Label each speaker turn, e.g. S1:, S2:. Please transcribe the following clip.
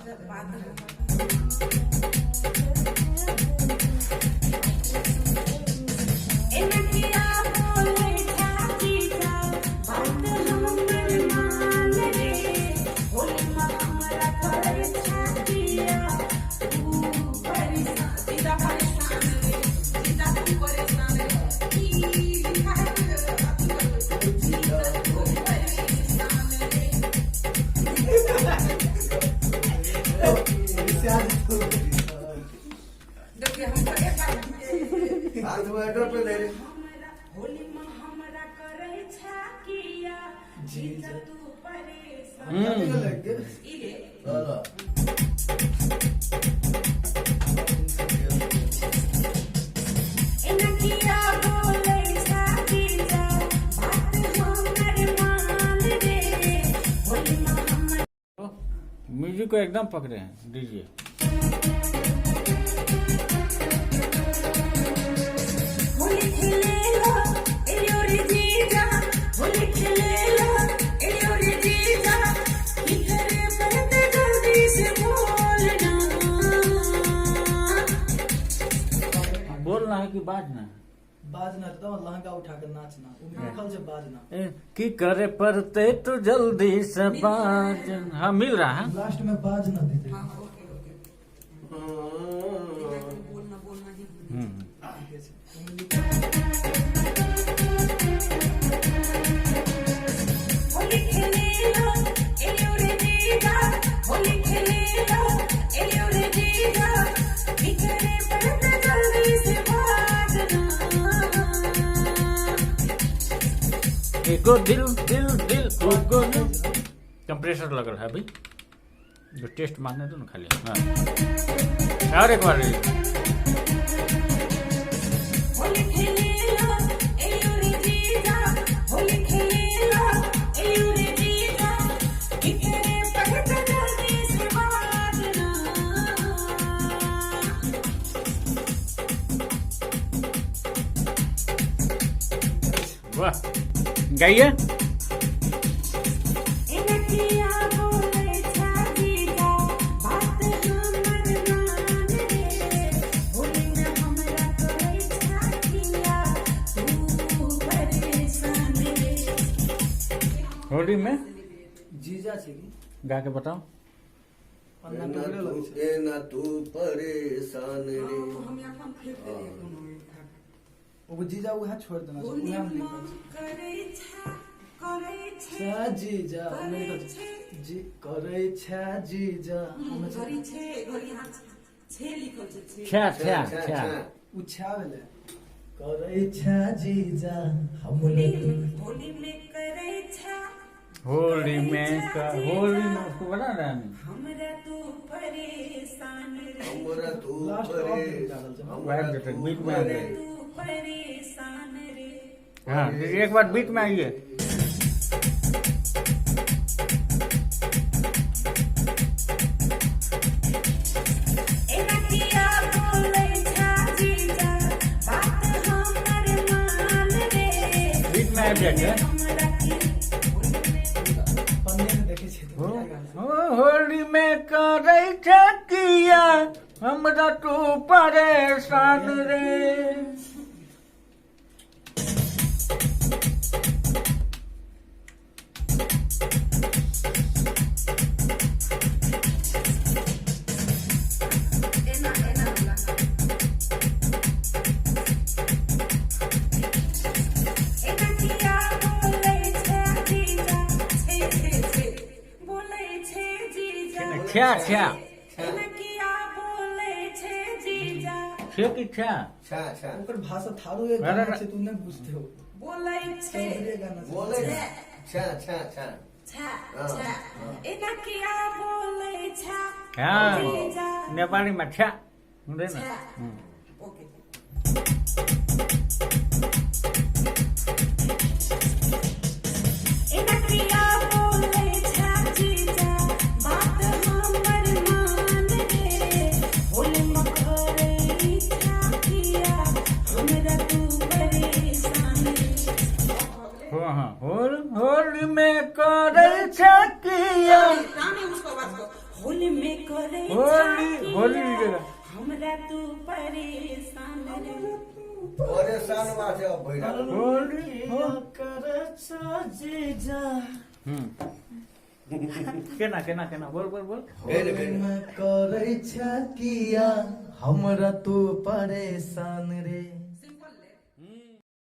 S1: बात एना किया बोलै छा जीजा, बात हमर मान रे। होली में हमरा करै छा किया तू परेशान, जीजा परेशान रे, जीजा तू परेशान रे। ई लिखा है अथी करबै, जीजा तू परेशान रे। देखिए हम तो एक बार
S2: हाथ में पे दे रे।
S1: हमरा होली में हमरा करै छा किया जीजा तू परेशान। ई ले।
S2: चलो।
S1: एना किया बोलै छा जीजा, बात हमर मान रे। होली में हमरा
S3: म्यूजिक को एकदम पकड़े हैं डीजे।
S1: होली खेलेला एलियो रे जीजा, होली खेलेला एलियो रे जीजा, की करे पड़ते जल्दी से बोलना।
S3: बोलना है कि बाजना है?
S4: बाजना तो लहंगा उठा के नाचना, उ में लिखल छै बाजना।
S3: ए, की करे पड़ते तो जल्दी से बाज। हाँ, मिल रहा है।
S4: लास्ट में बाजना देते।
S1: हाँ, ओके ओके, बोलना बोलना ही।
S4: ठीके छै, ओमे लिखल।
S1: होली खेलेला एलियो रे जीजा, होली खेलेला एलियो रे जीजा, की करे पड़ते जल्दी से बाजना।
S3: एगो दिल दिल दिल एगो दिल। कंप्रेसर लगल है अभी जो टेस्ट मारने दो ना खाली। हाँ, और एक बार।
S1: होली खेलेला एलियो रे जीजा, होली खेलेला एलियो रे जीजा, की करे पड़ते जल्दी से बाजना।
S3: वाह, गाइए।
S1: एना किया बोलै छा जीजा, बात हमर मान रे। होली में हमरा करै छा किया तू परेशान रे।
S3: होली में
S4: जीजा छै की।
S3: गा के बताओ।
S4: पन्ना टुकड़े लगै छै।
S2: एना तू परेशान रे।
S1: हम अपन फेंक देलियै कोनो।
S4: ओ जीजा उहे छोड़ देना छै, उहे में लिखल छै।
S1: करै छा, करै छै।
S4: छा जीजा, ओमे लिखल छै जी करै छा जीजा, ओमे छै।
S1: घड़ी छै, घड़ी यहाँ छे लिखल छै, छे।
S3: छा छा छा।
S4: उ छा भेलै, करै छा जीजा हमरा
S1: होली
S4: तू।
S1: होली में करै छा।
S3: होली में होली में उसको बना रहा है।
S1: हमरा तू परेशान रे।
S2: हमरा तू
S4: लास्ट
S2: परे
S4: ऑफ निकालल छै।
S2: हमरा
S3: वाइब देते,
S2: तू
S3: बीच में आ
S2: परे।
S3: जाइए।
S1: तू परेशान रे।
S3: हाँ, एक बार बीच में आइए।
S1: एना किया बोलै छा जीजा, बात हमर मान रे।
S3: बीच में आ जाइए।
S1: हमरा की होली में
S4: पन्ने में देखै छै तऽ
S3: हो
S4: बुझा गेल।
S3: हो, होली में करै छै किया हमरा तू परेशान रे।
S1: एना एना होला। एना किया बोलै छे जीजा, छे छे छे बोलै छे जीजा।
S3: छा छा।
S1: एना किया बोलै छे जीजा।
S3: छे की छा?
S2: छा छा।
S4: ओकर भाषा थारू एक गाना छै, तू नहि बुझते हो।
S1: बोलै छे।
S4: चौधरी गाना छै।
S2: बोले छा छा छा।
S1: छा।
S2: हाँ,
S1: छा। एना किया बोलै छा
S3: हाँ
S1: जीजा।
S3: नेपाली में छा हुँदैन।
S1: छा। ओके। एना किया बोलै छा जीजा, बात हमर मान रे। होली में करै छा किया हमरा तू परेशान रे।
S3: हो, हाँ, होली में करै छै किया।
S1: रानी उसको आवाज को होली में में करे
S3: होली, होली लिखेगा।
S1: हमरा तू परेशान रे।
S2: परेशान बात है अब भैया।
S3: होली हो।
S4: करै छा जीजा।
S3: हम्म। केना केना केना, बोल बोल बोल।
S2: भेल, भेल।
S4: होलीमे करै छा किया हमरा तू परेशान रे।